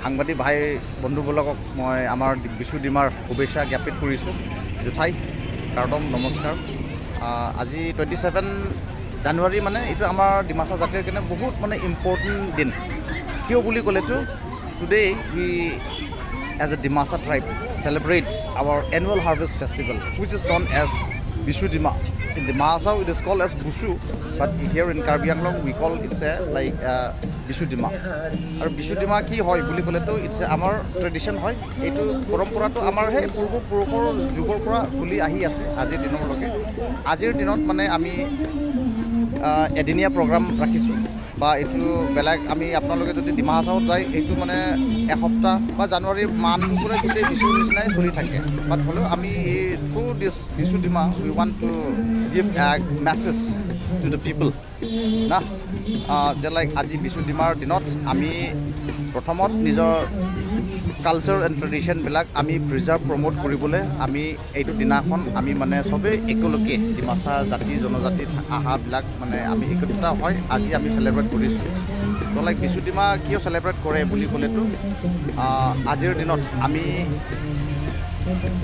সাংবাদিক ভাই বন্ধুবিলাকক মই আমাৰ বিচু ডিমাৰ শুভেচ্ছা জ্ঞাপিত কৰিছোঁ। জোঠাই কাৰ্দম নমস্কাৰ। আজি 27 জানুৱাৰী, মানে এইটো আমাৰ ডিমাচা জাতিৰ কাৰণে বহুত মানে ইম্পৰ্টেণ্ট দিন। কিয় বুলি ক'লেতো today we as a Dimasa tribe celebrates our annual harvest festival, which is known as Bishu Dima. In Dimasa, it is called as Bushu, but here in Karbi Anglong, we call it a, like Bishu Dima. আৰু বিচু ডিমা কি হয় বুলি ক'লেতো it's আমাৰ tradition হয়। এইটো পৰম্পৰাটো আমাৰ সেই পূৰ্বপুৰুষৰ যুগৰ পৰা চলি আহি আছে আজিৰ দিনলৈকে। আজিৰ দিনত মানে আমি এদিনীয়া প্ৰগ্ৰাম ৰাখিছোঁ বা এইটো বেলেগ আমি আপোনালোকে যদি ডিমা হাছাওত যায়, এইটো মানে এসপ্তাহ বা জানুৱাৰী মাহটো পুৰা গোটেই বিচুৰ নিচিনাই চলি থাকে। বাট হ'লেও আমি এই through this Bichu Dima, we want to give a message to the people না যে লাইক আজি বিচু ডিমাৰ দিনত আমি প্ৰথমত নিজৰ কালচাৰ এণ্ড ট্ৰেডিশ্যনবিলাক আমি প্ৰিজাৰ্ভ, প্ৰম'ট কৰিবলৈ আমি এইটো দিনাখন আমি মানে চবেই একেলগে ডিমাচা জাতি জনজাতি অহাবিলাক মানে আমি একত্ৰিত হয় আজি আমি চেলিব্ৰেট কৰিছোঁ। ত' লাইক বিচু ডিমা কিয় চেলিব্ৰেট কৰে বুলি ক'লেতো আজিৰ দিনত আমি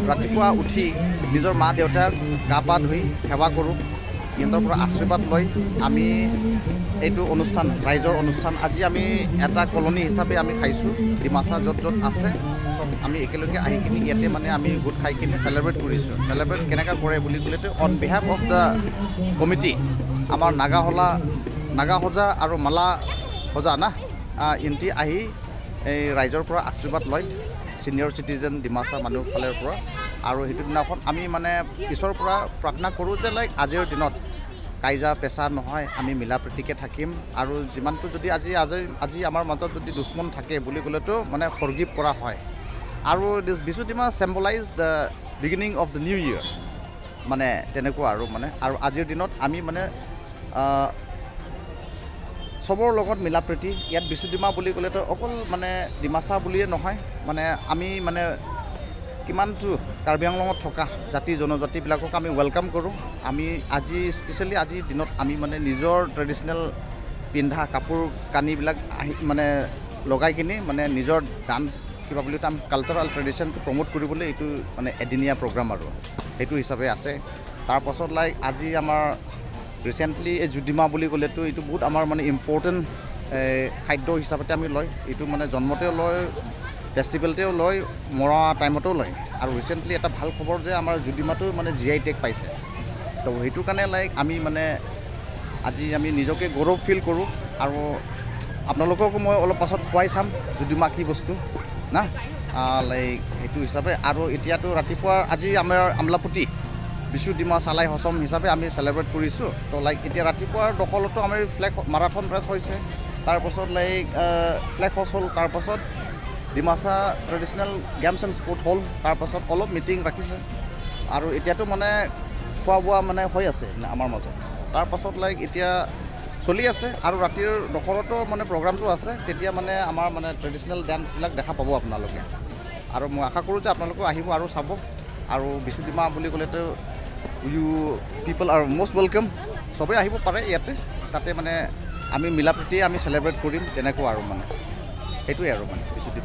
ৰাতিপুৱা উঠি নিজৰ মা দেউতাক গা পা ধুই সেৱা কৰোঁ। সিহঁতৰ পৰা আশীৰ্বাদ লৈ আমি এইটো অনুষ্ঠান, ৰাইজৰ অনুষ্ঠান, আজি আমি এটা কলনী হিচাপে আমি খাইছোঁ। ডিমাচা য'ত য'ত আছে চব আমি একেলগে আহি কিনি ইয়াতে মানে আমি গোট খাই কিনি চেলিব্ৰেট কৰিছোঁ। চেলিব্ৰেট কেনেকৈ কৰে বুলি ক'লেতো on behalf of the committee আমাৰ নাগাহলা, নাগা সজা আৰু মালা সজা না ইহঁতি আহি এই ৰাইজৰ পৰা আশীৰ্বাদ লয়, ছিনিয়ৰ চিটিজেন ডিমাচা মানুহ ফালৰ পৰা। আৰু সেইটো দিনাখন আমি মানে ঈশ্বৰৰ পৰা প্ৰাৰ্থনা কৰোঁ যে লাইক আজিৰ দিনত কাইজা পেচা নহয়, আমি মিলা প্ৰীতিকে থাকিম। আৰু যিমানটো যদি আজি আজি আজি আমাৰ মাজত যদি দুশ্মন থাকে বুলি ক'লেতো মানে ফৰগিভ কৰা হয়। আৰু this Bichu Dima symbolize the beginning of the new year, মানে তেনেকুৱা আৰু মানে আৰু আজিৰ দিনত আমি মানে চবৰ লগত মিলা প্ৰীতি। ইয়াত বিচু ডিমা বুলি ক'লেতো অকল মানে ডিমাচা বুলিয়ে নহয়, মানে আমি মানে কিমানটো কাৰ্বি আংলঙত থকা জাতি জনজাতিবিলাকক আমি welcome কৰোঁ। আমি আজি স্পেচিয়েলি আজিৰ দিনত আমি মানে নিজৰ ট্ৰেডিশ্যনেল পিন্ধা কাপোৰ কানিবিলাক আহি মানে লগাই কিনি মানে নিজৰ ডান্স কিবা বুলি আমি কালচাৰেল ট্ৰেডিশ্যনটো প্ৰম'ট কৰিবলৈ এইটো মানে এদিনীয়া প্ৰগ্ৰাম আৰু সেইটো হিচাপে আছে। তাৰপাছত লাইক আজি আমাৰ ৰিচেণ্টলি এই জুডিমা বুলি ক'লেতো এইটো বহুত আমাৰ মানে ইম্পৰ্টেণ্ট খাদ্য হিচাপতে আমি লয়। এইটো মানে জন্মতেও লয়, ফেষ্টিভেলতেও লয়, মৰা টাইমতেও লয়। আৰু ৰিচেণ্টলি এটা ভাল খবৰ যে আমাৰ জুডিমাটো মানে জিআই টেগ পাইছে। তো সেইটো কাৰণে লাইক আমি মানে আজি আমি নিজকে গৌৰৱ ফিল কৰোঁ। আৰু আপোনালোককো মই অলপ পাছত খুৱাই চাম জুডিমা কি বস্তু না লাইক সেইটো হিচাপে। আৰু এতিয়াতো ৰাতিপুৱা আজি আমাৰ আমলাপট্টি বিচু ডিমা চালাই হচম হিচাপে আমি চেলিব্ৰেট কৰিছোঁ। তো লাইক এতিয়া ৰাতিপুৱাৰ দখলতো আমাৰ ফ্লেগ মাৰাথন ৰেচ হৈছে, তাৰপাছত লাইক ফ্লেগ হচ হ'ল, তাৰপাছত Dimasa traditional games and sport হ'ল, তাৰপাছত অলপ মিটিং ৰাখিছে আৰু এতিয়াতো মানে খোৱা বোৱা মানে হৈ আছে আমাৰ মাজত। তাৰপাছত লাইক এতিয়া চলি আছে আৰু ৰাতিৰ দখৰতো মানে প্ৰগ্ৰামটো আছে। তেতিয়া মানে আমাৰ মানে ট্ৰেডিশ্যনেল ডেন্সবিলাক দেখা পাব আপোনালোকে। আৰু মই আশা কৰোঁ যে আপোনালোকেও আহিব আৰু চাব। আৰু বিচু ডিমা বুলি ক'লেতো you people are most welcome. চবেই আহিব পাৰে ইয়াতে। তাতে মানে আমি মিলা প্ৰীতিয়ে আমি চেলিব্ৰেট কৰিম তেনেকুৱা আৰু মানে সেইটোৱে আৰু মানে বিচু ডিমা।